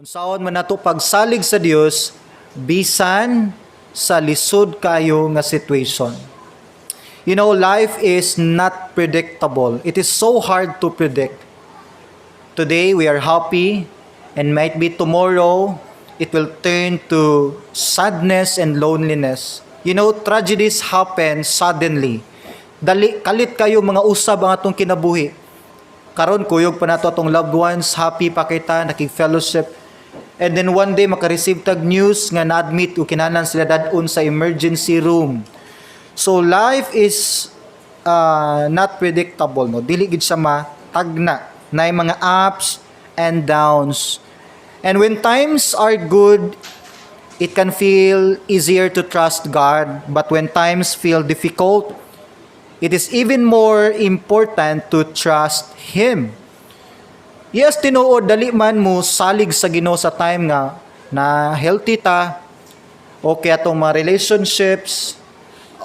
Unsaon man nato pagsalig sa Dios bisan sa lisod kayo nga situation? Life is not predictable. It is so hard to predict. Today we are happy, and might be tomorrow it will turn to sadness and loneliness. Tragedies happen suddenly. Dali kalit kayo mga usab ang atong kinabuhi. Karon kuyog pa nato atong loved ones, happy pa kita, nakig-fellowship. And then one day maka-receive tag news nga na-admit o kinahanglan sila dad-on sa emergency room. So life is not predictable, no. Dili gid siya matagna. Naay mga ups and downs. And when times are good, it can feel easier to trust God, but when times feel difficult, it is even more important to trust Him. Yes, tinuod, dali man mo salig sa Ginoo sa time nga na healthy ta, okay atong mga relationships,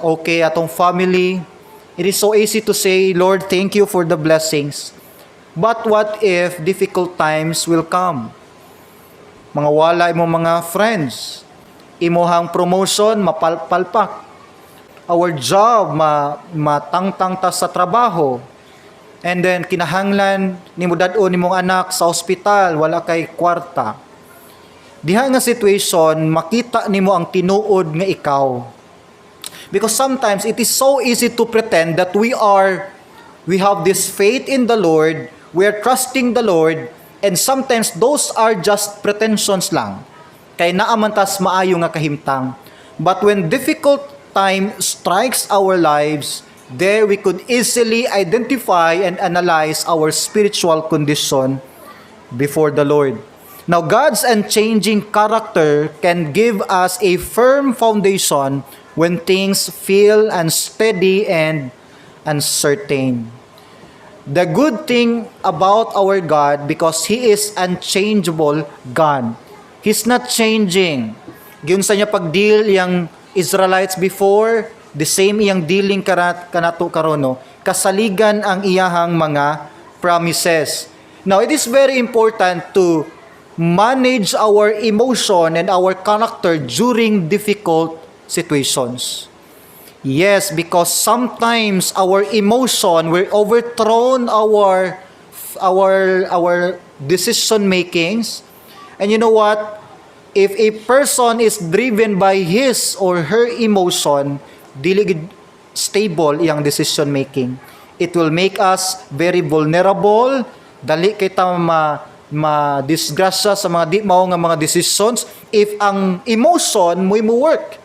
okay atong family. It is so easy to say, "Lord, thank you for the blessings." But what if difficult times will come? Mga wala imong mga friends, imuhang promotion mapalpalpak, our job matangtang ta sa trabaho, and then kinahanglan nimo dad-on nimong anak sa ospital, wala kay kwarta. Diha nga situation, makita nimo ang tinuod nga ikaw. Because sometimes it is so easy to pretend that we have this faith in the Lord, we are trusting the Lord, and sometimes those are just pretensions lang. Kay naa man tas maayo nga kahimtang. But when difficult time strikes our lives, there we could easily identify and analyze our spiritual condition before the Lord. Now, God's unchanging character can give us a firm foundation when things feel unsteady and uncertain. The good thing about our God, because He is unchangeable God. He's not changing. Giunsa niya pag-deal yang Israelites before, the same iyang dealing karat kanato karon, no? Kasaligan ang iyahang mga promises. Now, it is very important to manage our emotion and our character during difficult situations. Yes, because sometimes our emotion will overthrown our decision makings. And you know what? If a person is driven by his or her emotion, dili gid stable iyang decision making. It will make us very vulnerable. Dali kita ma disgrasya sa mga di mao nga mga decisions if ang emotion mo work.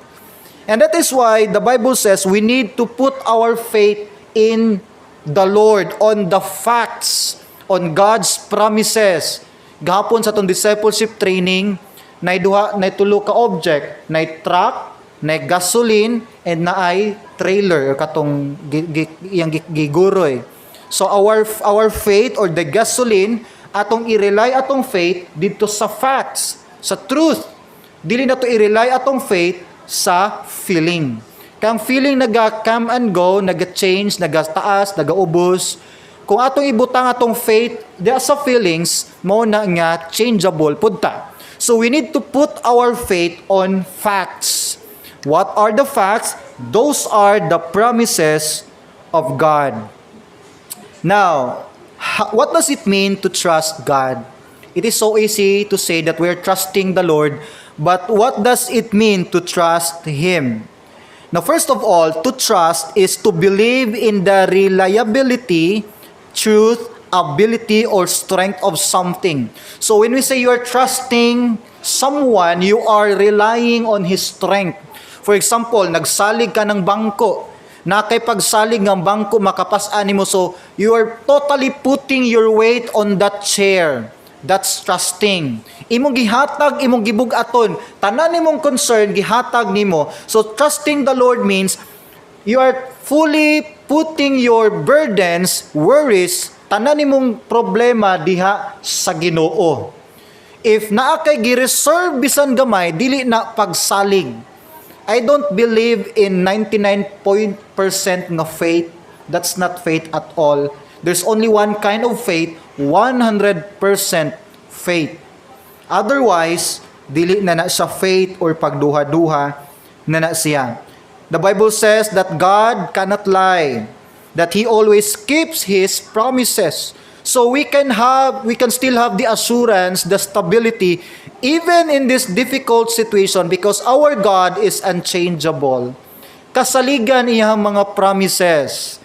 And that is why the Bible says we need to put our faith in the Lord, on the facts, on God's promises. Gahapon sa atong discipleship training, nay duha, nay tulo ka object, nay truck, nay gasoline, and naay trailer or katong iyang giguroy. So our faith or the gasoline, atong i-rely atong faith dito sa facts, sa truth. Dili na to i-rely atong faith sa feeling. Kang feeling naga come and go, naga-change, naga-taas, naga-ubos. Kung atong ibutang atong faith diha sa feelings, mao na nga changeable pud ta. So we need to put our faith on facts. What are the facts? Those are the promises of God. Now, what does it mean to trust God? It is so easy to say that we're trusting the Lord, but what does it mean to trust Him? Now, first of all, to trust is to believe in the reliability, truth, ability, or strength of something. So, when we say you are trusting someone, you are relying on his strength. For example, nagsalig ka ng bangko. Na kay pagsalig ng bangko, makapas-an nimo. So, you are totally putting your weight on that chair. That's trusting. Imong gihatag, imong gibug-aton. Tanan nimong concern, gihatag nimo. So, trusting the Lord means you are fully putting your burdens, worries, tanan nimong problema diha sa Ginoo. If naa kay gi-reserve bisan gamay, dili na pagsalig. I don't believe in 99% nga faith. That's not faith at all. There's only one kind of faith, 100% faith. Otherwise, dili na na siya faith or pagduha-duha na na siya. The Bible says that God cannot lie, that He always keeps His promises. So we can still have the assurance, the stability, even in this difficult situation because our God is unchangeable. Kasaligan iyang mga promises.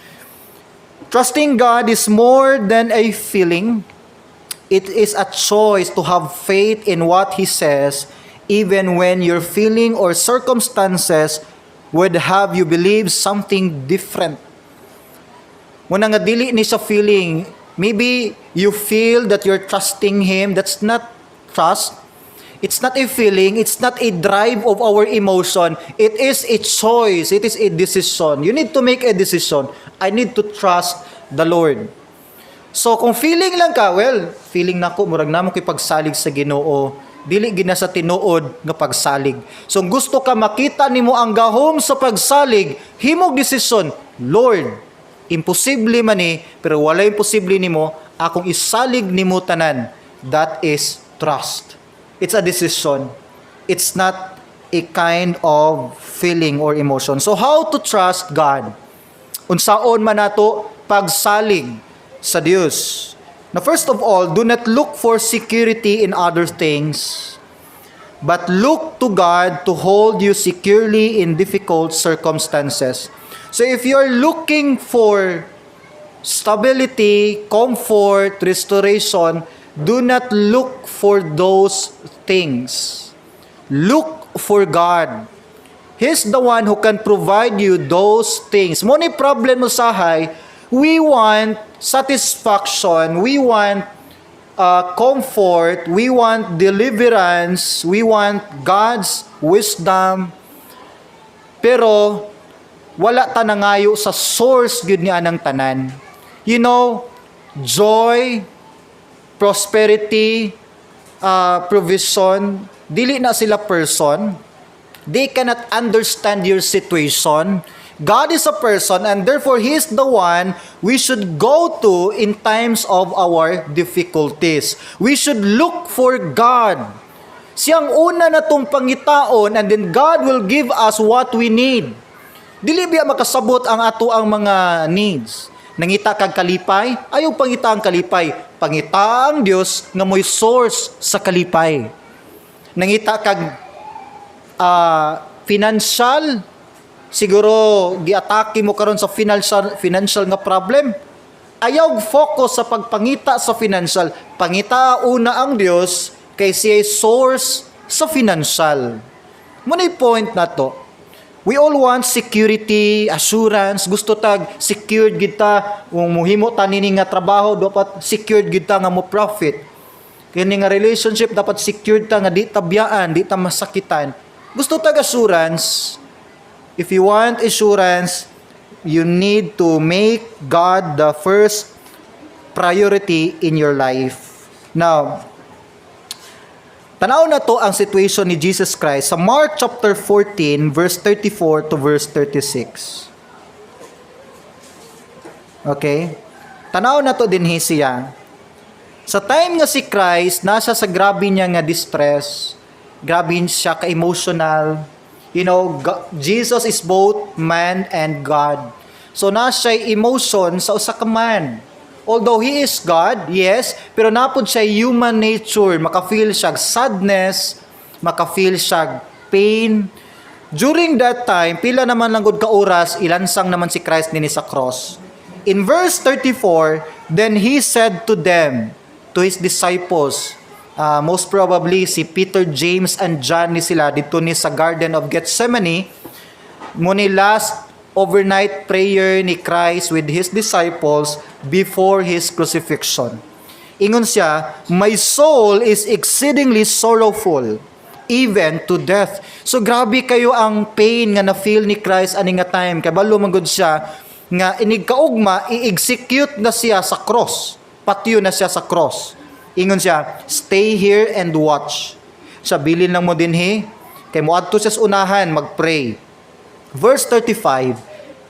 Trusting God is more than a feeling. It is a choice to have faith in what He says, even when your feeling or circumstances would have you believe something different. Muna nga dili ni sa feeling, maybe you feel that you're trusting Him. That's not trust. It's not a feeling. It's not a drive of our emotion. It is a choice. It is a decision. You need to make a decision. I need to trust the Lord. So kung feeling lang ka, well, feeling nako murag namo kay pagsalig sa Ginoo, dili gina sa tinuod nga pagsalig. So kung gusto ka makita nimo ang gahom sa pagsalig, himog desisyon, "Lord, imposible man ni, pero wala imposible nimo, akong isalig nimo tanan." That is trust. It's a decision. It's not a kind of feeling or emotion. So how to trust God? Unsaon man nato pagsalig sa Dios? Now, first of all, do not look for security in other things, but look to God to hold you securely in difficult circumstances. So if you're looking for stability, comfort, restoration, do not look for those things. Look for God. He's the one who can provide you those things. Mo ni problem usahay, we want satisfaction, we want comfort, we want deliverance, we want God's wisdom. Pero wala ta nangayo sa source gyud ni anang tanan. Joy, prosperity, provision, dili na sila person. They cannot understand your situation. God is a person and therefore He is the one we should go to in times of our difficulties. We should look for God. Siyang una natong pangitaon and then God will give us what we need. Dili biya makasabot ang ato ang mga needs. Nangita kag kalipay, ayaw pangita ang kalipay. Pangita ang Dios nga mo'y source sa kalipay. Nangita kag financial, siguro giatake mo karon sa financial nga problem. Ayaw focus sa pagpangita sa financial. Pangita una ang Dios kay siya source sa financial. Mo na point nato. We all want security, assurance, gusto tag secured kita kung muhimo ta nini nga trabaho, dapat secured gid ta nga mo profit. Kini nga relationship, dapat secured ta nga di ta biyaan, di ta masakitan. Gusto tag assurance. If you want assurance, you need to make God the first priority in your life. Now, tanaw nato ang situation ni Jesus Christ sa Mark chapter 14 verse 34 to verse 36. Okay? Tanaw nato dinhi siya. Sa time nga si Christ nasa sa grabe niya nga distress, grabe siya ka-emotional. Jesus is both man and God. So naa siya emotion sa usa ka man. Although He is God, yes, pero napod siya human nature, maka-feel siya sadness, maka-feel siya pain. During that time, pila naman lang gud ka oras, ilansang naman si Christ nini sa cross. In verse 34, "Then He said to them," to His disciples, most probably si Peter, James, and John ni sila dito ni sa Garden of Gethsemane, mo ni last overnight prayer ni Christ with His disciples before His crucifixion. Ingon siya, "My soul is exceedingly sorrowful, even to death." So grabe kayo ang pain nga na-feel ni Christ ani nga time. Kabalo man gud siya nga inig kaugma i-execute na siya sa cross. Patyo na siya sa cross. Ingon siya, "Stay here and watch." Sa bilin lang mo dinhi, kay moadto siya sa unahan magpray. Verse 35,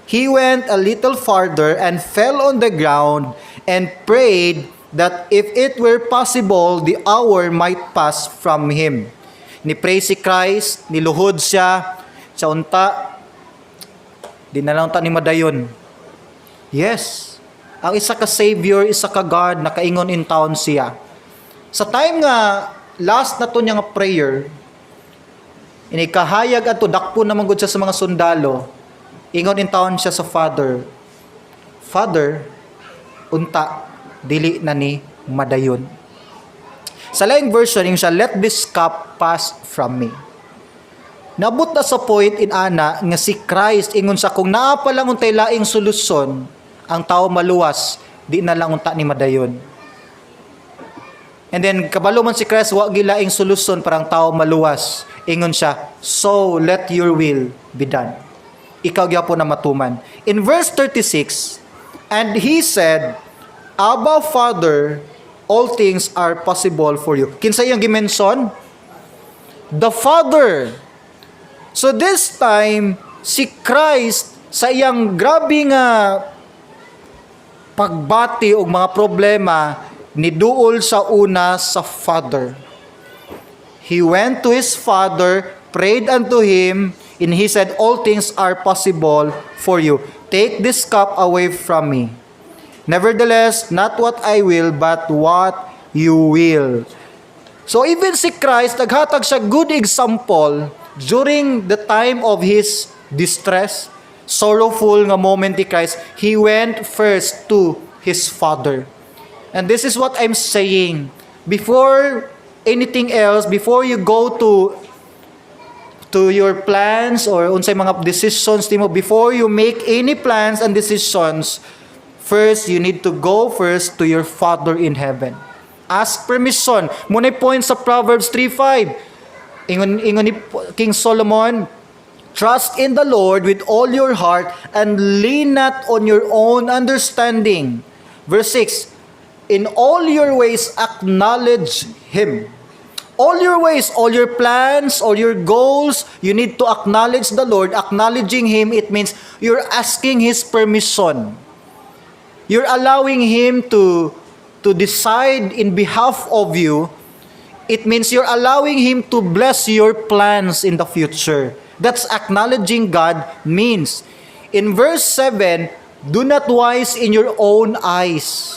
"He went a little farther and fell on the ground and prayed that if it were possible, the hour might pass from him. Ni pray si Christ, niluhod siya, sa unta, di na lang ta ni madayon. Yes. Ang isa ka Savior, isa ka God, nakaingon in town siya. Sa time nga, last na to niya nga prayer, inikahayag ato, dakpo naman gud siya sa mga sundalo, ingon in town siya sa Father, "Father, unta, dili na ni madayon." Sa laing version, yung siya, "Let this cup pass from me." Nabot na sa point in ana nga si Christ ingon sa kung naa pa lang untay laing solusyon ang tao maluwas, di na lang unta ni madayon. And then kabalo man si Christ wa gilaing solusyon para ang tao maluwas. Ingon siya, "So let your will be done." Ikaw gyapon na matuman. In verse 36, "And he said, Abba Father, all things are possible for you." Kinsa iyang gimension? The Father. So this time, si Christ sa iyang grabe nga pagbati og mga problema, niduol sa una sa Father. He went to his Father, prayed unto him, and he said, "All things are possible for you. Take this cup away from me. Nevertheless, not what I will, but what you will." So even si Christ, naghatag siya good example during the time of his distress, sorrowful nga moment ni Christ, he went first to his Father. And this is what I'm saying. Before anything else, before you go to your plans or unsay mga decisions nimo, before you make any plans and decisions, first you need to go first to your Father in heaven. Ask permission. Mao nay point sa Proverbs 3:5. Ingon ni King Solomon, "Trust in the Lord with all your heart and lean not on your own understanding." Verse 6, "In all your ways acknowledge Him." All your ways, all your plans, all your goals, you need to acknowledge the Lord. Acknowledging Him, it means you're asking His permission. You're allowing Him to decide in behalf of you. It means you're allowing Him to bless your plans in the future. That's acknowledging God means. In verse 7, "Do not wise in your own eyes."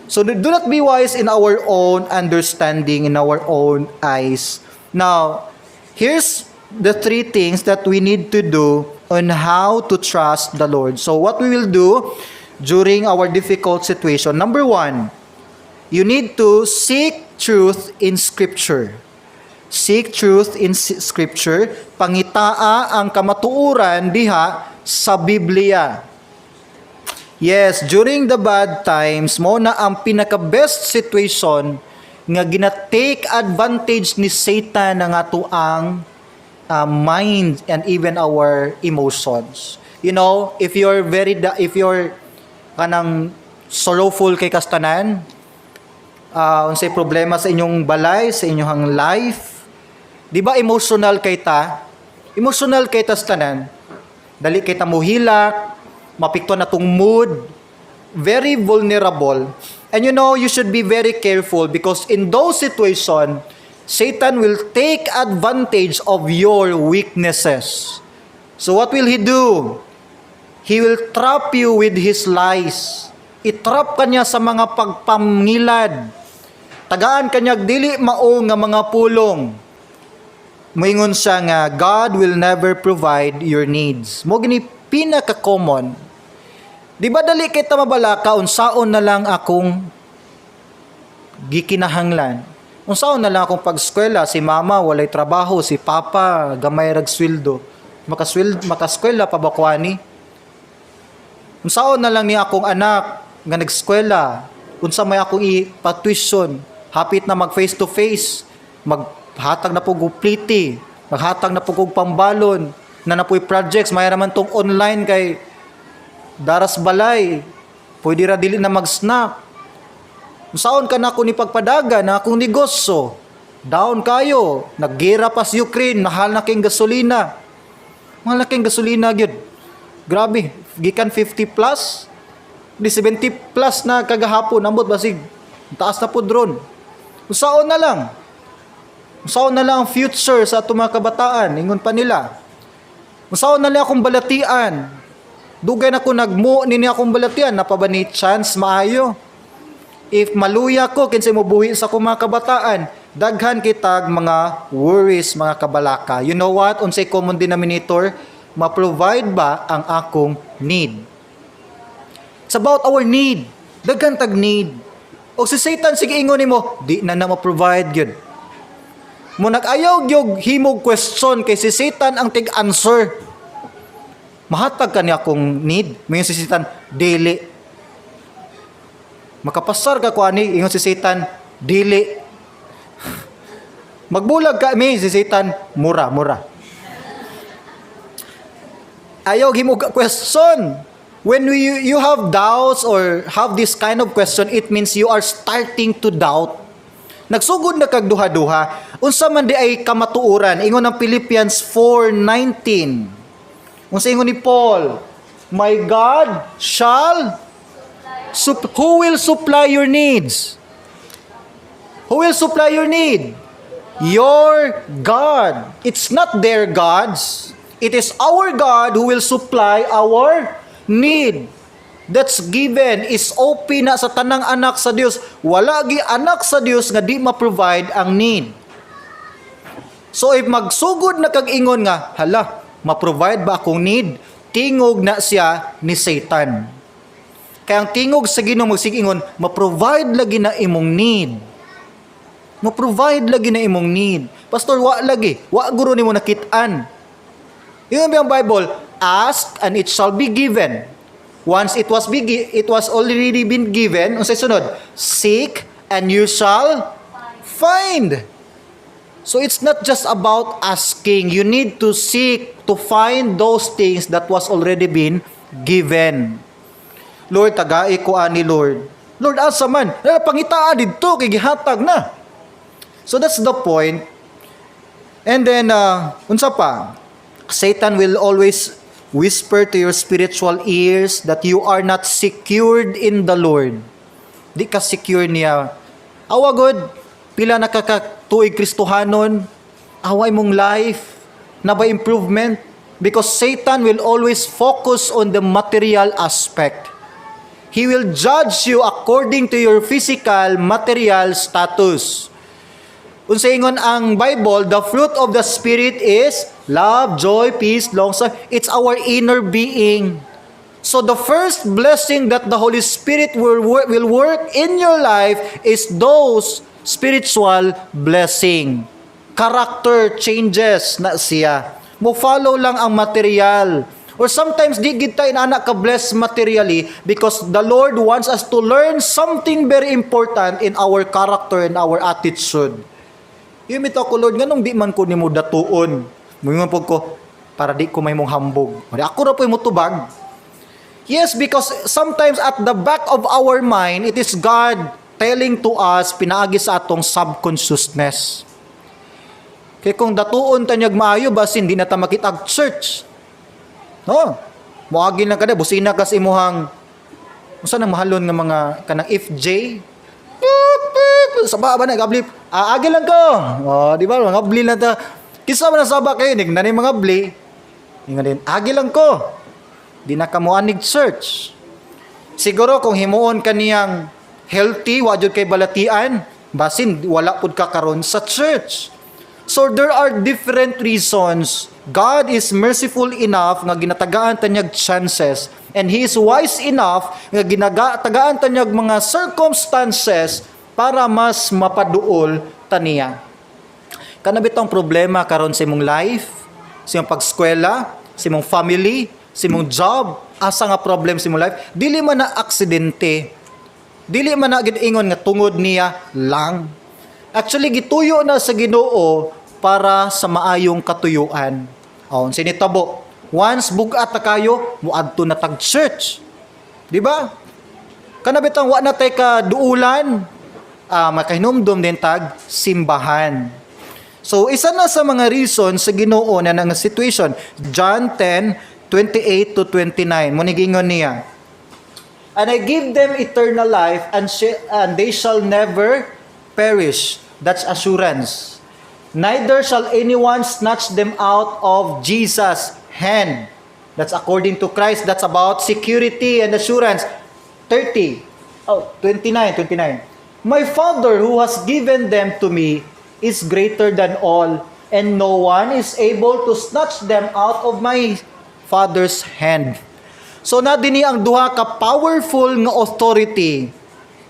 So do not be wise in our own understanding, in our own eyes. Now, here's the three things that we need to do on how to trust the Lord. So what we will do during our difficult situation. Number one, you need to seek truth in Scripture. Seek truth in Scripture. Pangitaa ang kamatuoran diha sa Biblia. Yes, during the bad times, mao na ang pinaka-best situation nga gina-take advantage ni Satan ng atoang mind and even our emotions. If you're kanang sorrowful kay kastanan, unsay problema sa inyong balay, sa inyong life, di ba emotional kay ta? Emotional kay tas tanan. Dali kay ta muhilak, maapektuhan atong mood, very vulnerable. And you should be very careful because in those situation, Satan will take advantage of your weaknesses. So what will he do? He will trap you with his lies. I-trap ka niya sa mga pagpamngilad. Tagaan ka niya dili mao nga mga pulong. Moingon siya nga God will never provide your needs. Mao gini pinaka-common. Di ba dali kay ta mabalaka unsaon na lang akong gikinahanglan? Unsaon na lang akong pag-eskwela, si mama walay trabaho, si papa gamay rag sweldo. Makasweldo, makaskwela pa ba ko ani? Unsaon na lang ni akong anak nga nag-eskwela? Unsa may akong i-tuition? Hapit na mag face to face, maghatag na pug og pliti, maghatag na pug og pambalon, na napuy projects, may raman tong online kay daras balay, pwede ra dili na mag-snack. Unsaon ka na ako ni pagpadagan na akong negosyo? Down kayo, naggera pa sa Ukraine, mahal na kayong gasolina. Mahal na kayong gasolina gyud. Grabe, gikan 50 plus, di 70 plus na kagahapon, ambot basig Taas na pud ron. Unsaon na lang? Unsaon na lang ang future sa atong mga kabataan? Ingon pa nila. Unsaon na lang akong balatian? Dugay na ko nagmo nini akong balatian, naa pa ba ni chance maayo? If maluya ko, kinsay mobuhi sa akong mga kabataan? Daghan kitag mga worries, mga kabalaka. You know what? Unsay common denominator? Ma-provide ba ang akong need? It's about our need. Daghan tag need. O si Satan, sige, ingon nimo, di na na ma-provide gyud. Mo nag-ayaw gyud himog question kay si Satan ang tig-answer. "Mahatag ka niya akong need?" Mayon si Satan, "Dili." "Makapasar ka ko ani?" Ingon si Satan, "Dili." "Magbulag ka mi?" Si Satan, "Mura, mura." Ayaw himog question. When you have doubts or have this kind of question, it means you are starting to doubt. Nagsugod na kag duha-duha. Unsa man di ay kamatuoran? Ingon ang Philippians 4:19. Unsa ingon ni Paul? My God shall who will supply your needs? Who will supply your need? Your God. It's not their gods. It is our God who will supply our need. That's given, is open na sa tanang anak sa Dios. Wala gi anak sa Dios nga di ma-provide ang need. So if magsugod na kag ingon nga, "Hala, ma-provide ba akong need?" Tingog na siya ni Satan. Kaya ang tingog sa Ginoo magsigingon, "Ma-provide lagi na imong need. Ma-provide lagi na imong need." "Pastor, wa lagi. Wa guro nimo nakit-an." Yung ang Bible, "Ask and it shall be given." Once it was already been given, unsay sunod? "Seek and you shall find." So it's not just about asking. You need to seek to find those things that was already been given. "Lord, tagai ko ani, Lord." "Lord, asa man?" "Eh, pangitaa didto kay gihatag na." So that's the point. And then, unsa pa? Satan will always whisper to your spiritual ears that you are not secured in the Lord. Di ka secure niya. Awa god, pila na ka katuig Kristohanon, awa imong life, naa ba improvement? Because Satan will always focus on the material aspect. He will judge you according to your physical, material status. Unsa ingon ang Bible, the fruit of the Spirit is love, joy, peace, long suffering. It's our inner being. So the first blessing that the Holy Spirit will work in your life is those spiritual blessing. Character changes na siya. Mo follow lang ang material. Or sometimes di gid ta inana ka bless materially because the Lord wants us to learn something very important in our character and our attitude. Yung mito ko, "Lord, nganong di man ko nimo datuon?" Muingon pod ko, "Para di ko mahimong hambog." Ako ra po mo tubag. Yes, because sometimes at the back of our mind, it is God telling to us pinaagi sa atong subconsciousness. Kay kung datuon ta niyag maayo, basin di na ta makita ang church. No. Moagi lang kada busina kas imuhang, unsa nang mahalon nga mga kanang FJ. Beep, beep, sa ba na gabli. Ah, agi lang ko. Oh, di ba? Mga bli lang ta. Kisa man ang saba kayo nig nani mga bli. Ingon din, "Agi lang ko." Di na ka moanig church. Siguro kung himuon kaniyang healthy, wa jud kay balatian, basin wala pud ka karon sa church. So there are different reasons. God is merciful enough nga ginatagaan ta niyag chances and He is wise enough nga ginatagaan ta niyag mga circumstances para mas mapaduol ta niya. Kana bitong problema karon sa imong life, sa imong pagskwela, sa imong family, sa imong job, asa nga problem sa imong life, dili man na aksidente. Dili man na gid ingon nga tungod niya lang. Actually, gituyo na sa Ginoo para sa maayong katuyuan. Oh, sinitabo. Once bugat na kayo, muadto na tag church. Di ba? Kana bitang wa na tay ka duulan, makahinumdum din tag simbahan. So isa na sa mga reason sa Ginoo na nga situation, John 10:28 to 29. Mo ni giingon niya. And I give them eternal life, and they shall never perish. That's assurance. Neither shall anyone snatch them out of Jesus' hand. That's according to Christ. That's about security and assurance. 30. Oh, 29, 29. My Father who has given them to me is greater than all, and no one is able to snatch them out of my Father's hand. So naa dinhi ang duha ka powerful nga authority.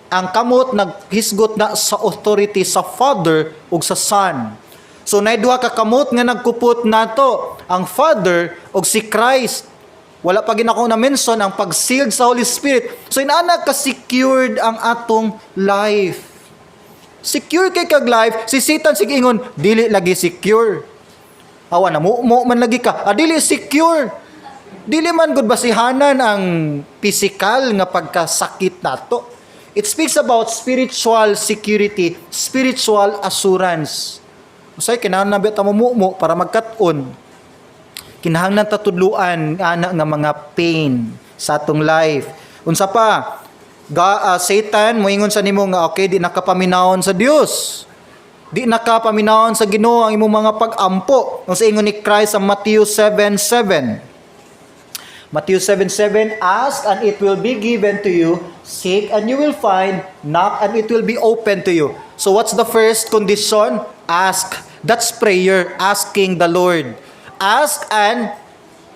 Ang kamot naghisgot na sa authority sa Father ug sa Son. So naay duha ka kamot nga nagkupot nato, ang Father ug si Christ. Wala pa gid nako na mention ang pag-sealed sa Holy Spirit. So inana ka secured ang atong life. Secure kay kag life, si Satan sige ingon, "Dili lagi secure. Awa na mo mo man lagi ka. Ah, dili secure." Dili man gud basihanan ang physical nga pagkasakit nato. It speaks about spiritual security, spiritual assurance. Usay kinahanglan na ta mo para magkat-on. Kinahanglan ta tudluan ana nga mga pain sa atong life. Unsa pa? Satan moingon sa nimo nga okay, di nakapaminawon sa Dios. Di nakapaminawon sa Ginoo ang imong mga pag-ampo. Ang sa ingon ni Christ sa Matthew 7:7. Matthew 7:7, "Ask and it will be given to you, seek and you will find, knock and it will be open to you." So what's the first condition? Ask. That's prayer, asking the Lord. Ask and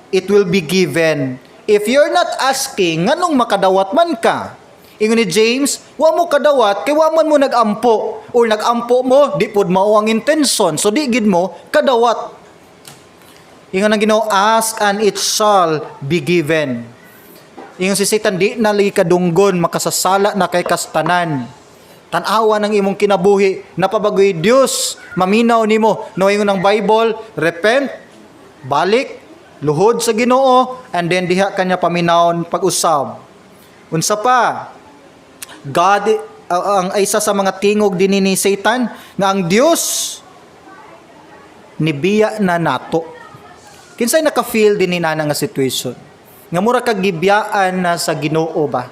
it will be given. If you're not asking, nganong makadawat man ka? Ingon ni James, wa mo kadawat kay wa man mo nagampo or nagampo mo, di pod mao ang intention. So di gid mo kadawat. Ingon ang Ginoo, "Ask and it shall be given." Ingon si Satan, "Di na lagi kadunggon, makasasala na kay kastanan. Tan-awa ng imong kinabuhi, napabagoy Dios, maminaw nimo." No, ingon ang Bible, repent, balik, luhod sa Ginoo, and then diha kanya paminawon pag-usab. Unsa pa? God, ang isa sa mga tingog din ni Satan nga ang Dios nibiya na nato. Kinsay naka-feel din ni nana nga situation? Nga mura kag gibiyaan na sa Ginoo ba?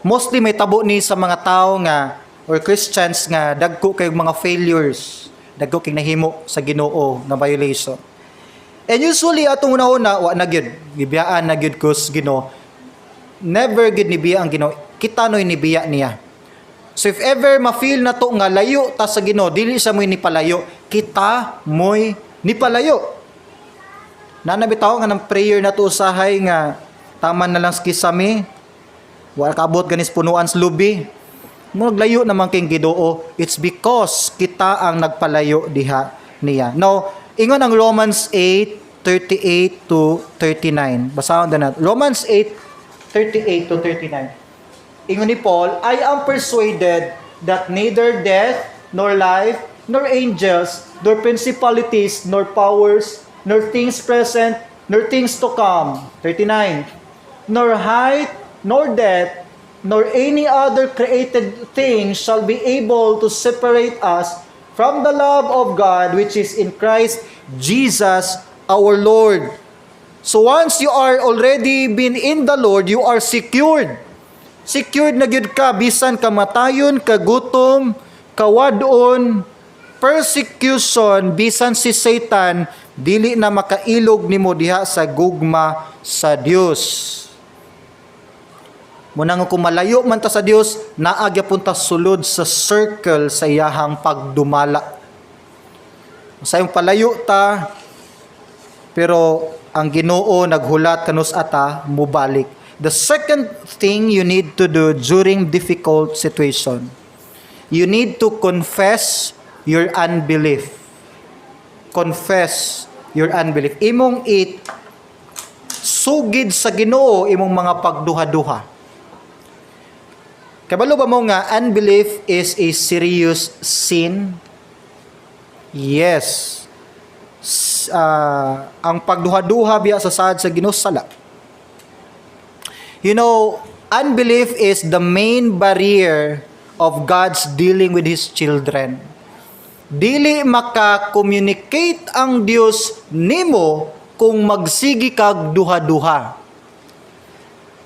Mostly may tabo ni sa mga tao nga or Christians nga dagko kay mga failures, dagko kay nahimo sa Ginoo nga violation. And usually atong una-una, wa na gyud, gibiyaan na gyud ko sa Ginoo. Never gyud nibiya ang Ginoo. Kita no'y nibiya niya. So if ever ma-feel na to nga layo ta sa Ginoo, dili siya mo'y nipalayo, kita mo'y nipalayo. Nana bitaw nga ng prayer na to usahay nga taman na lang sa kisame, wala kaabot ganis punuan sa lubi. Maglayo naman king Ginoo, it's because kita ang nagpalayo diha niya. Now, ingon ang Romans 8:38 to 39. Basahon na natin. Romans 8:38 to 39. Ingon ni Paul, "I am persuaded that neither death, nor life, nor angels, nor principalities, nor powers, nor things present, nor things to come." 39. "Nor height, nor depth, nor any other created thing shall be able to separate us from the love of God which is in Christ Jesus our Lord." So once you are already been in the Lord, you are secured. Secured na gyud ka bisan kamatayon, kagutom, kawadon, persecution, bisan si Satan dili na makailog nimo diha sa gugma sa Dios. Muna nga kung malayo man ta sa Dios, naa gyapon ta sulod sa circle sa iyahang pagdumala. Sa yung palayo ta, pero ang Ginoo naghulat kanus ata mubalik. The second thing you need to do during difficult situation, you need to confess your unbelief. Confess your unbelief. Imong it sugid sa Ginoo imong mga pagduha-duha. Kabalo ba mo nga unbelief is a serious sin? Yes. Ang pagduha-duha biya sa saad sa Ginoo, sala. Unbelief is the main barrier of God's dealing with His children. Dili maka-communicate ang Dios nimo kung magsigi kag duha-duha.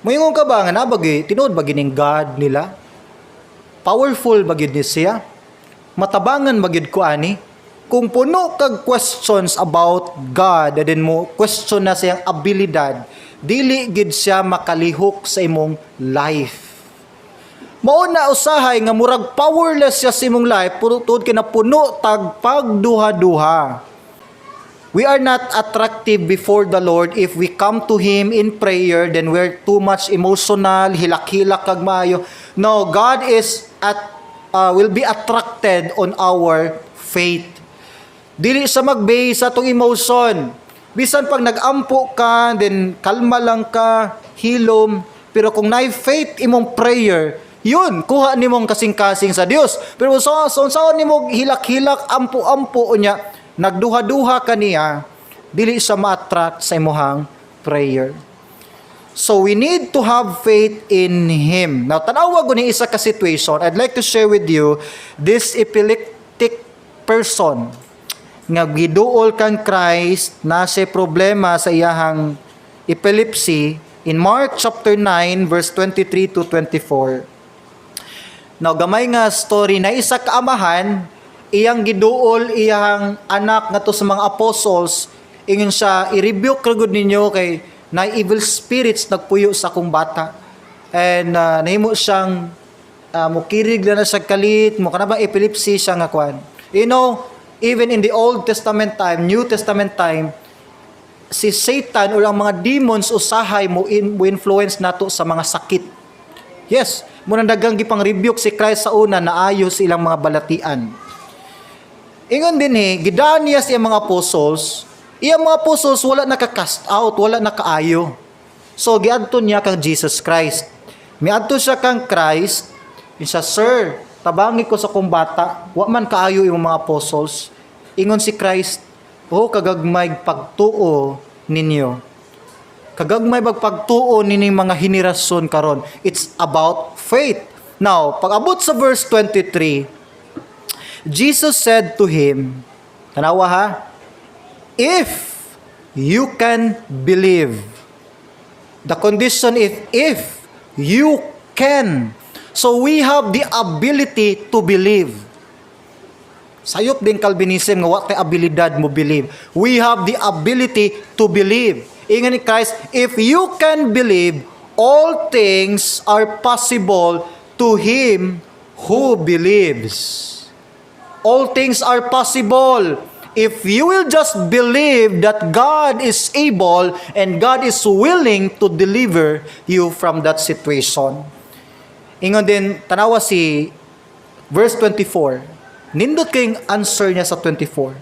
Moingon ka ba nga nabagi, tinuod ba gining God nila? Powerful ba gyud ni siya? Matabangan ba gyud ko ani? Kung puno kag questions about God, and then mo question na siyang abilidad, dili gid siya makalihok sa imong life. Mao na usahay nga murag powerless siya sa imong life puro tuod kay napuno tag pagduha-duha. We are not attractive before the Lord if we come to Him in prayer, then we're too much emotional, hilak-hilak kag maayo. No, God is at will be attracted on our faith. Dili siya mag-base sa atong emotion. Bisan pag nag-ampo ka, then kalma lang ka, hilom, pero kung naay faith imong prayer, yun, kuha nimong kasing-kasing sa Dios. Pero so unsaon nimo hilak-hilak, ampo-ampo unya, nagduha-duha ka niya, dili siya ma-attract sa imuhang prayer. So we need to have faith in Him. Now, tanawa ko ni isa ka situation. I'd like to share with you this epileptic person nga giduol kang Christ na siya problema sa iyahang epilepsy in Mark chapter 9 verse 23 to 24. Now, gamay nga story na isa ka amahan, iyang giduol iyang anak ngadto sa mga apostles, ingon siya, "I-rebuke ra gud ninyo kay na evil spirits nagpuyo sa akong bata." And nahimo siyang mukirig lang na siya kalit, mo kana ba epilepsy siya nga kwan. Even in the Old Testament time, New Testament time, si Satan o ang mga demons usahay mo influence nato sa mga sakit. Yes, muna dagang gipang rebuke si Christ sa una na ayos ilang mga balatian. Ingon din eh, gidaan niya sa iyang mga apostles, iyang mga apostles wala naka-cast out, wala nakaayo. So giadto niya kang Jesus Christ. Miadto siya kang Christ, siya, "Sir, tabangi ko sa kong bata, wa man kaayo imong mga apostles." Ingon si Christ, "Oh, kagagmay pagtuo ninyo. Kagagmay bag pagtuo nining mga henerasyon karon." It's about faith. Now, pag-abot sa verse 23, Jesus said to him, tanawa ha, "If you can believe." The condition is if you can. So we have the ability to believe. Sayop din Calvinism nga wa tay abilidad mo believe. We have the ability to believe. Ingon ni Christ, "If you can believe, all things are possible to him who believes." All things are possible if you will just believe that God is able and God is willing to deliver you from that situation. Ingon din, tanawa si verse 24. Nindot kayong answer niya sa 24.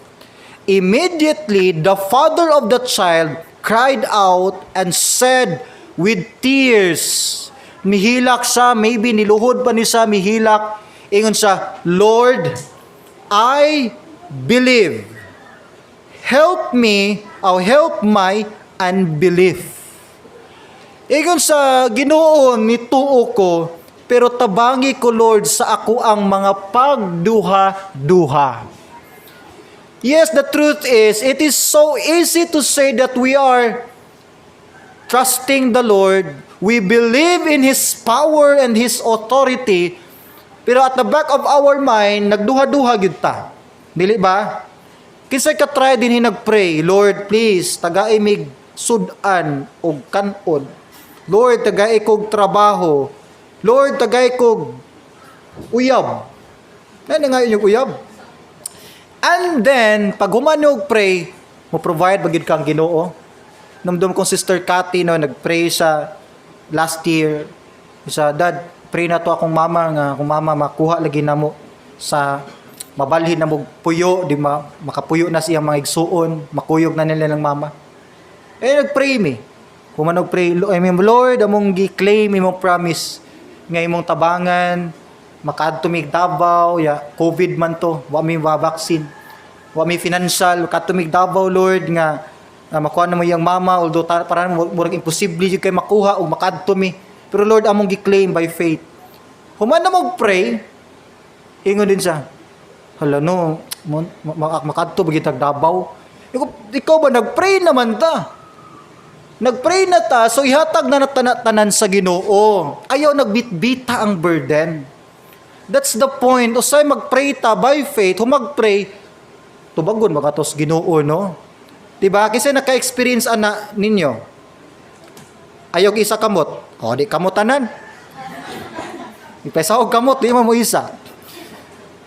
Immediately, the father of the child cried out and said with tears, mihilak siya, maybe niluhod pa ni siya, mihilak. Ingon siya, "Lord, I believe. Help me, or help my unbelief." Ingon sa Ginoo, "Nituo ko, pero tabangi ko, Lord, sa ako ang mga pagduha-duha." Yes, the truth is, it is so easy to say that we are trusting the Lord, we believe in His power and His authority, pero at the back of our mind, nagduha-duha gyud ta. Dili ba? Kinsay ka-try din nag-pray, "Lord, please, tagai mig sudan og kanon. Lord, tagai kog trabaho. Lord, tagai kog uyab." Ano nga yung uyab? And then, pag human pray, mo provide ba gyud kang Ginoo? Namdum kong Sister Cathy, no, nag-pray siya last year. Siya, "Dad, pray na to akong mama nga akong mama makuha lagi namo sa mabalhin na mo puyo, di ma, makapuyo na siyang mga igsuon, makuyog na nila ng mama." Eh, nag-pray mi. Human nag-pray, I mean, "Lord, among gi-claim imong promise nga imong tabangan, makaadto mig Davao, ya, COVID man to, wa mi vaccine. Wa mi financial, kadto mig Davao, Lord, nga nga makuha na mo iyang mama, although parang murag imposible jud kay makuha og makadto mi. Pero Lord, among gi-claim by faith." Human na mag-pray, ingon din siya, "Hala no, makadto ba gitag Davao?" Ikaw ba nag-pray naman ta? Nagpray na ta, so ihatag na tanan sa Ginoo. Ayaw nagbitbita ang burden. That's the point. Usay magpray ta by faith, humagpray, tubagon ba katos Ginoo, no? Diba? Kasi naka-experience ana ninyo. Ayaw isa kamot. O, di kamot tanan. Ipesa og kamot, di mo mo isa.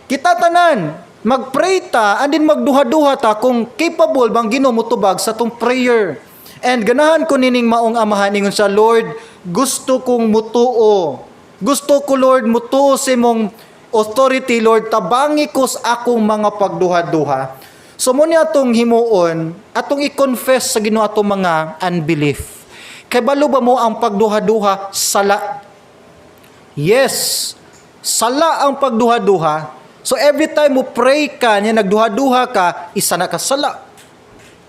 Kita tanan, magpray ta, andin magduha-duha ta kung capable bang Ginoo motubag sa tong prayer. And ganahan ko nining maong amahan, ingon sa, "Lord, gusto kong mutuo. Gusto ko, Lord, mutuo sa imong authority, Lord, tabangi ko sa akong mga pagduha-duha." So mo niya atong himuon, atong i-confess sa Ginoo atong mga unbelief. Kay balo ba mo ang pagduha-duha sala? Yes, sala ang pagduha-duha. So every time mo pray ka, niya nagduha-duha ka, isa na ka sala.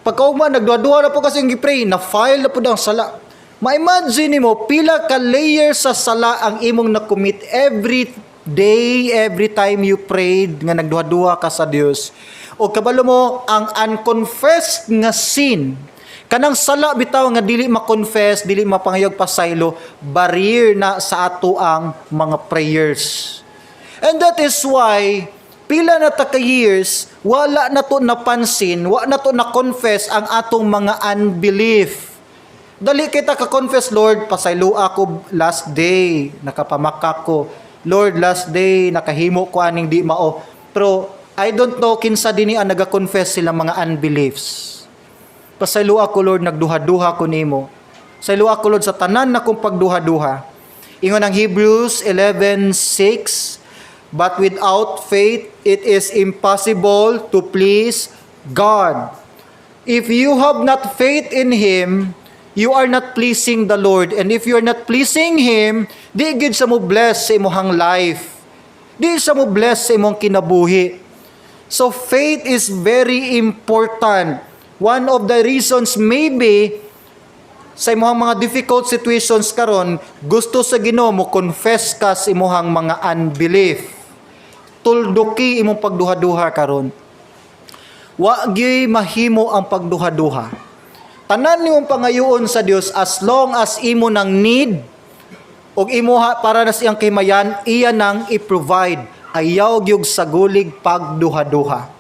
Pagkaugma, nagduha-duha na po kasi yung gi-pray, na-file na po ang sala. Ma-imagine mo, pila ka layer sa sala ang imong na-commit every day, every time you prayed, nga nagduha-duha ka sa Dios. O kabalo mo, ang unconfessed nga sin, kanang sala bitaw nga dili ma-confess, dili mapangayog pasaylo, barrier na sa ato ang mga prayers. And that is why pila na ta ka years wala na to napansin, wala na to na-confess ang atong mga unbelief. Dali kita ka-confess, "Lord, pasaylo ako last day, nakapamaka ko. Lord, last day, nakahimo ko aning di mao." Pero I don't know kinsa dinhi ang naga-confess silang mga unbeliefs. "Pasaylo ako, Lord, nagduha-duha ko nimo. Pasaylo ako, Lord, sa tanan na kong pagduha-duha." Ingon ang Hebrews 11:6, "But without faith, it is impossible to please God." If you have not faith in Him, you are not pleasing the Lord. And if you are not pleasing Him, di gid sa mo bless sa imong life. Di sa mo bless sa imong kinabuhi. So faith is very important. One of the reasons maybe sa imong mga difficult situations karon, gusto sa Ginoo mo confess ka sa imong mga unbelief. Tulduki imong pagduha-duha karon. Wa gyuy mahimo ang pagduha-duha. Tanan nimong pangayoon sa Dios, as long as imo nang need ug imuha para na siyang kimayan, iya nang i-provide. Ayaw gyud sagulig pagduha-duha.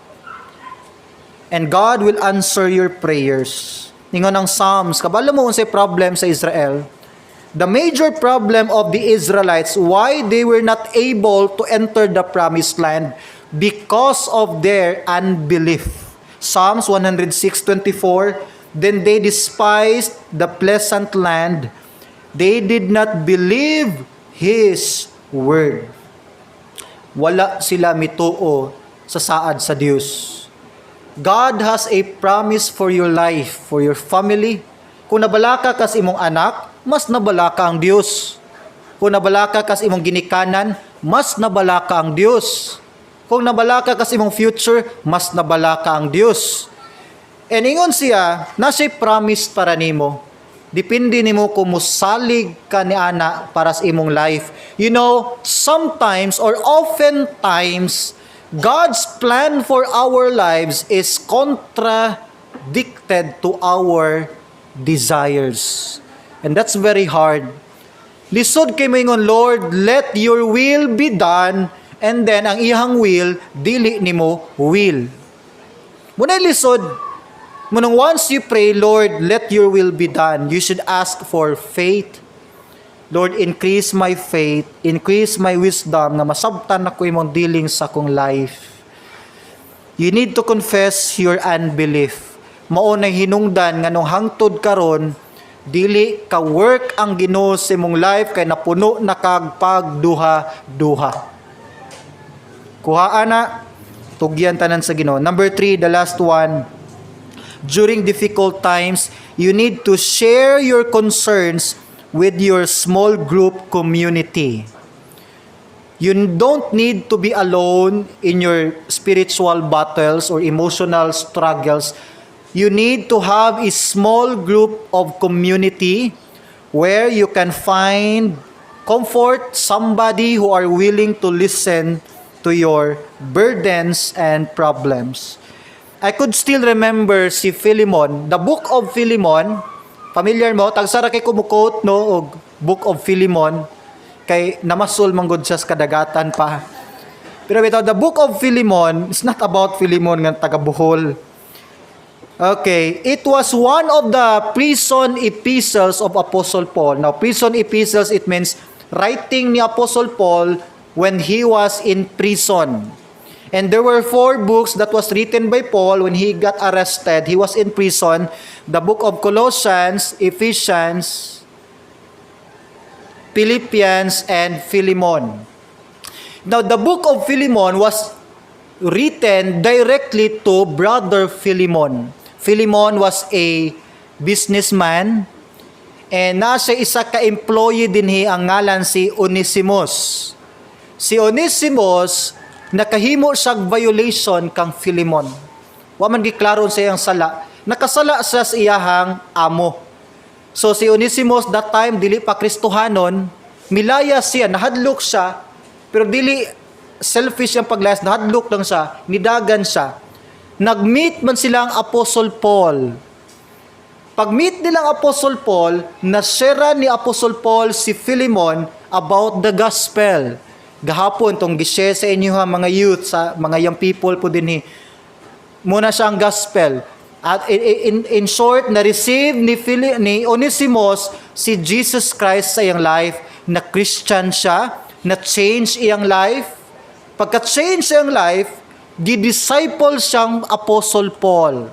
And God will answer your prayers. Ingon ang Psalms, kabalo mo unsay problem sa Israel? The major problem of the Israelites, why they were not able to enter the promised land, because of their unbelief. Psalms 106:24, "Then they despised the pleasant land. They did not believe His word." Wala sila mituo sa saad sa Dios. God has a promise for your life, for your family. Kung nabalaka ka sa imong anak, mas nabalaka ang Dios. Kung nabalaka ka sa imong ginikanan, mas nabalaka ang Dios. Kung nabalaka ka sa imong future, mas nabalaka ang Dios. And ingon siya, na siya promise para nimo. Depende nimo kung musalig ka ni ana para sa imong life. Sometimes or oftentimes, God's plan for our lives is contradicted to our desires. And that's very hard. Lisod kay moingon, "Lord, let your will be done," and then ang iyang will, dili nimo will. Muna lisod. Munang once you pray, "Lord, let your will be done," you should ask for faith. "Lord, increase my faith, increase my wisdom nga masabtan ako imong dealing sa akong life." You need to confess your unbelief. Mao na hinungdan nga nung hangtod karon dili ka work ang Ginoo sa imong life kay napuno na kag pagduha-duha. Kuhaan na, tugyan tanan sa Ginoo. Number 3, the last one. During difficult times, you need to share your concerns with your small group community. You don't need to be alone in your spiritual battles or emotional struggles. You need to have a small group of community where you can find comfort, somebody who are willing to listen to your burdens and problems. I could still remember si Philemon, the book of Philemon, Familiar mo, tagsa ra kay ko mo-quote, no, og Book of Philemon kay namasol man gud siya sa kadagatan pa. Pero bitaw, the Book of Philemon is not about Philemon nga taga Bohol. Okay, it was one of the prison epistles of Apostle Paul. Now, prison epistles, it means writing ni Apostle Paul when he was in prison. And there were four books that was written by Paul when he got arrested. He was in prison. The Book of Colossians, Ephesians, Philippians, and Philemon. Now, the Book of Philemon was written directly to Brother Philemon. Philemon was a businessman and nasa isa ka employee dinhi, ang ngalan si Onesimus. Si Onesimus, nakahimo siyag violation kang Philemon. Wa man giklaro sa iyang sala. Nakasala siya sa iyahang amo. So si Onesimus, that time dili pa Kristohanon, milaya siya, nahadlok siya, pero dili selfish ang paglayas, nahadlok lang siya, nidagan siya. Nag-meet man silang Apostle Paul. Pag-meet nilang Apostle Paul, na-share ni Apostle Paul si Philemon about the gospel. Gahapon tong gi-share sa inyo ha, mga youth, sa mga young people po dinhi. Muna siya ang gospel. At in short, na-receive ni Onesimus si Jesus Christ sa iyang life, na Christian siya, na change iyang life. Pagka-change iyang life, di-disciple siyang Apostle Paul.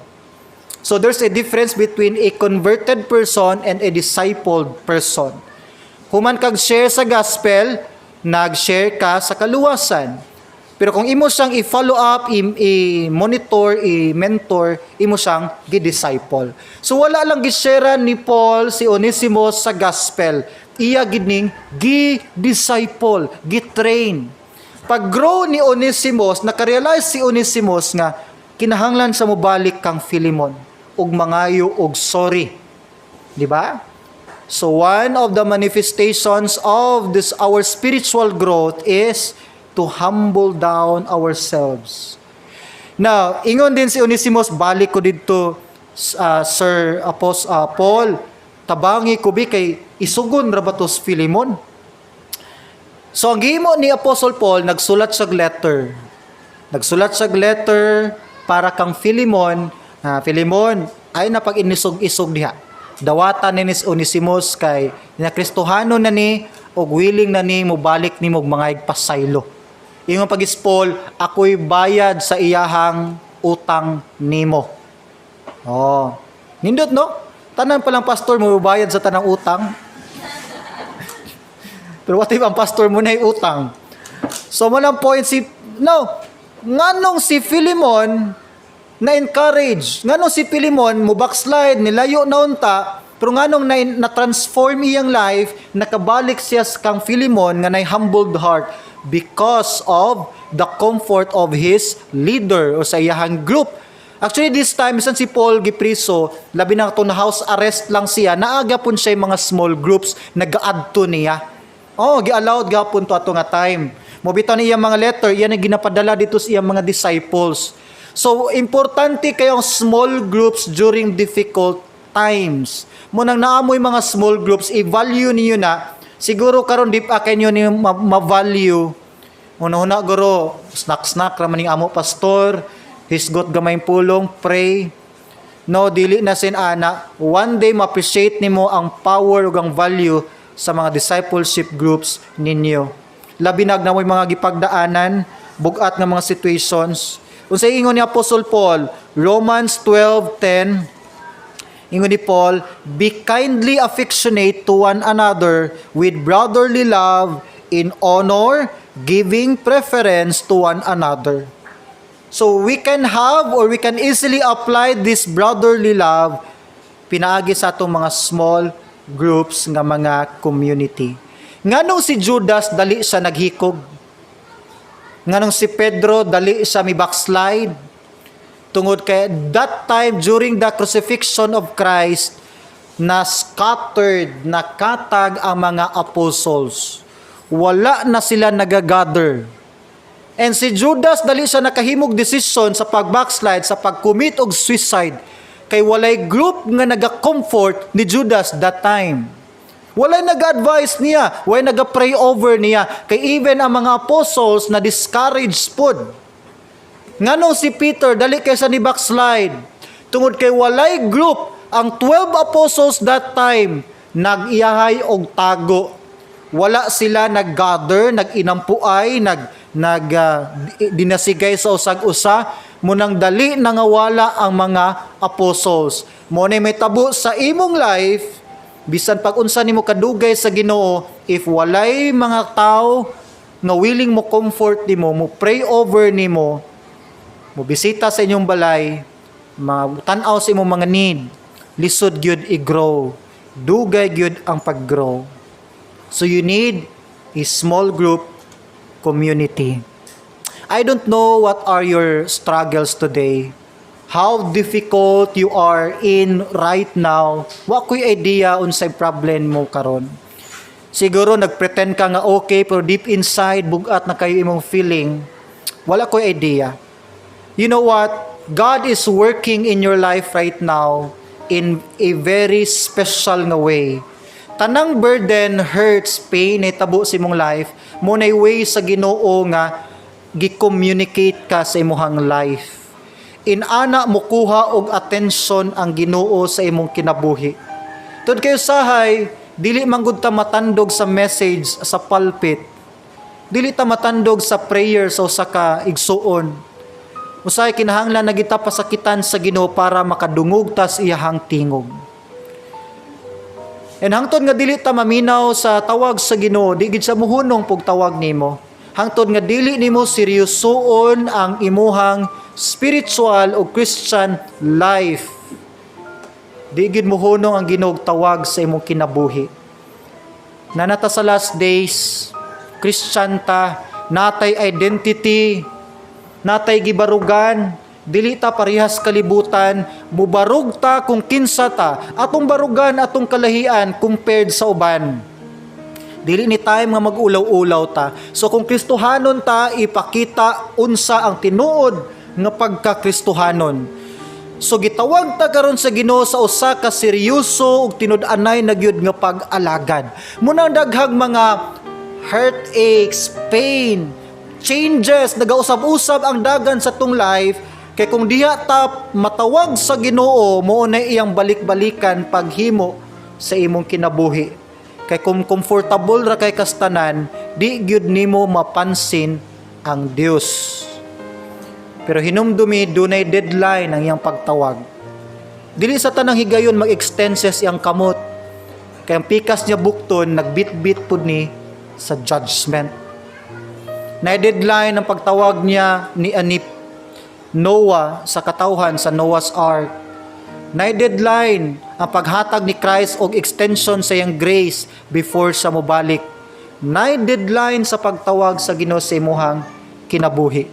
So there's a difference between a converted person and a discipled person. Human kag share sa gospel, nag-share ka sa kaluwasan. Pero kung imo siyang i-follow up, i-monitor, i-mentor, imo siyang gi-disciple. So wala lang gi-share ni Paul si Onesimus sa gospel. Iya gid ning gi-disciple, gi-train. Pag-grow ni Onesimus, nakarealize si Onesimus nga kinahanglan sa mobalik kang Philemon ug mangayo og sorry. Di ba? So one of the manifestations of this our spiritual growth is to humble down ourselves. Now, ingon din si Onesimus, "Balik ko didto, Sir Paul, tabangi ko bi kay isugon ra ba to si Philemon?" So ang gihimo ni Apostle Paul, nagsulat siya letter. Nagsulat siya letter para kang Philemon, "Philemon, ay na pag inisog-isog diha. Dawatan ni Onesimus kay na Kristohano na ni og willing na ni mobalik nimo og mga pasaylo." Ingon pag Paul, "Ako'y bayad sa iyahang utang nimo." Oh. Nindot, no? Tanan palang pastor mo bayad sa tanang utang. Pero what if ang pastor mo na utang? So mo point si no, nganong si Philemon na-encourage, nganong si Philemon mo backslide, nilayo na unta, pero nganong na-transform iyang life, nakabalik siya sa kang Philemon nga nay humbled heart because of the comfort of his leader o sa iyahang group. Actually, this time, bisan si Paul gipriso, labi na itong na house arrest lang siya, naaga pun siya yung mga small groups, nag-add to niya. Oh, gi-allowed gapon to ato nga time. Mobitaw niya mga letter, iyan ang ginapadala dito sa iyang mga disciples. So, importante kayong small groups during difficult times. Munang naamoy mga small groups, i-value niyo na. Siguro karon di pa kayo ni ma-value. Una-una guro, snack-snack ra man ning amo pastor, hisgot gamay pulong, pray. No, dili na sin ana. One day ma-appreciate nimo ang power ug ang value sa mga discipleship groups ninyo. Labi na mo'y mga gipagdaanan, bugat nga mga situations. Unsay ingon ni Apostle Paul, Romans 12:10, ingon ni Paul, "Be kindly affectionate to one another with brotherly love, in honor, giving preference to one another." So we can have or we can easily apply this brotherly love pinaagi sa atong mga small groups nga mga community. Nganong si Judas dali siya naghikog? Nganong si Pedro dali siya mi backslide? Tungod kay that time during the crucifixion of Christ, na scattered, nakatag ang mga apostles. Wala na sila nagagather. And si Judas, dali siya nakahimog decision sa pag-backslide, sa pag-commit og suicide. Kay walay group nga naga-comfort ni Judas that time. Walay nag-advise niya, walay naga-pray over niya. Kay even ang mga apostles na discouraged pud. Nganong si Peter dali kaysa ni backslide? Tungod kay walay group ang 12 apostles that time, nag-iyahay og tago. Wala sila nag-gather, nag-inampuay, nag nag dinasigay sa usag-usa, munang dali nangawala ang mga apostles. Mo na may tabo sa imong life, bisan pag unsa nimo kadugay sa Ginoo, if walay mga tao nga willing mo comfort nimo, mo pray over nimo, mo bisita sa inyong balay, tan-aw sa imong mga need, lisod gyud i-grow. Dugay gyud ang pag-grow. So you need a small group community. I don't know what are your struggles today. How difficult you are in right now. Wa ko'y idea unsay problem mo karon. Siguro nagpretend ka nga okay, pero deep inside bugat na kayo imong feeling. Wala ko'y idea. You know what? God is working in your life right now in a very special nga way. Tanang burden, hurts, pain tabo sa imong life, mo na way sa Ginoo nga gi-communicate ka sa imong life. Inana mukuha og atensyon ang Ginoo sa imong kinabuhi. Tud kayo sahay, dili man gud ta matandog sa message sa pulpit. Dili ta matandog sa prayer sa usa ka igsuon. Usahay kinahanglan na kita pasakitan sa Ginoo para makadungog tas iyahang tingog. And hangtod nga dili ta maminaw sa tawag sa Ginoo, di gid sa muhunong pug tawag nimo. Hangtod nga dili nimo seryosoon ang imuhang spiritual o Christian life, di gid muhunong ang Ginoo tawag sa imong kinabuhi. Nanata sa last days, Christian ta, natay identity, natay gibarugan, dili ta parehas kalibutan, mubarug ta kung kinsa ta, atong barugan atong kalahian compared sa uban. Dili ni time nga mag-ulaw-ulaw ta. So kung Kristohanon ta, ipakita unsa ang tinuod nga pagka-Kristohanon. So gitawag ta karon sa Ginoo sa usa ka seryoso ug tinud-anay na gyud nga pag-alagad. Munang daghang mga heartaches, pain, changes, nagausab-usab ang dagan sa tong life kay kung diha ta matawag sa Ginoo, mo na iyang balik-balikan paghimo sa imong kinabuhi. Kay kung comfortable ra kay kastanan, di gyud nimo mapansin ang Dios. Pero hinumdumi, dunay deadline ang iyang pagtawag. Dili sa tanang higayon mag-extend siya iyang kamot. Kay ang pikas niya bukton, nagbitbit pud ni sa judgment. Na deadline ang pagtawag niya ni Anip Noah sa katawhan sa Noah's Ark. Na deadline ang paghatag ni Christ og extension sa iyang grace before siya mobalik. Na deadline sa pagtawag sa Ginoo sa imuhang kinabuhi.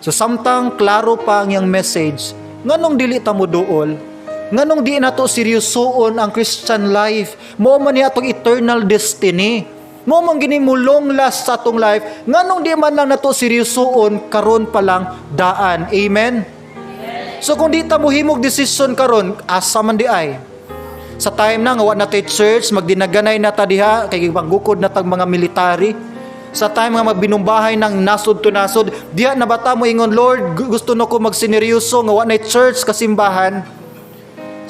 So samtang klaro pa ang iyang message, nganong dili ta mo duol? Nganong di nato seryosoon ang Christian life? Mo man ni atong eternal destiny. Mo man gini mo long last sa atong life. Nganong di man lang nato seryosoon karon pa lang daan? Amen. So kung di ta mohimog desisyon karon, asa man di ay? Sa time na nga wa na tay church, magdinaganay na ta diha kay gipanggukod na tag mga military. Sa time nga magbinumbahay ng nasod to nasod, diha na bata mo ingon, "Lord, gusto na ko magsineryoso nga wa na church kasimbahan"?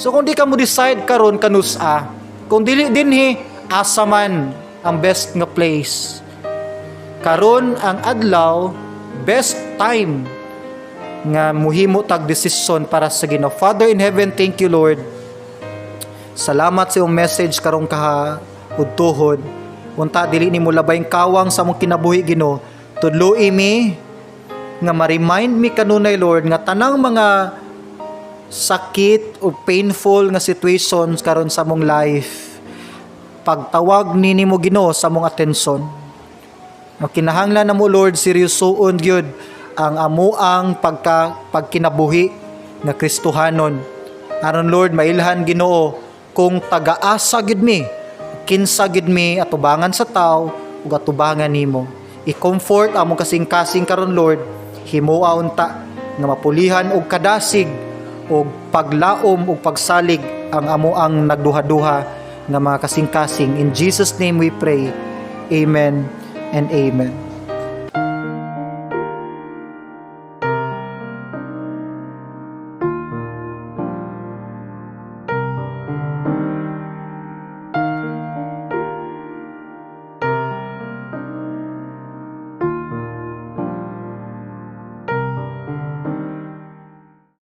So kung di ka mo decide karon, kanusa? Kung dili dinhi, asa man ang best nga place? Karon ang adlaw, best time nga muhimo tag desisyon para sa Ginoo. Father in heaven, thank you, Lord. Salamat sa iyong message karong kaudtuhon. Unta dili nimo labayng kawang sa among kinabuhi, Ginoo. Tudloi mi nga ma-remind mi kanunay, Lord, nga tanang mga sakit o painful nga situations karon sa among life, pagtawag ni nimo, Ginoo, sa among atensyon. No, kinahanglan na mo, Lord, seryosoon gyud ang amuang pagkinabuhi nga Kristohanon. Aron, Lord, mailhan, Ginoo, kung tagaasa gid mi, kinsa gid mi atubangan sa tao ug atubangan nimo. I-comfort among kasing-kasing karon, Lord, himoa unta nga mapulihan og kadasig og paglaom ug pagsalig ang amoang nagduha-duha nga mga kasing-kasing. In Jesus' name we pray. Amen and amen.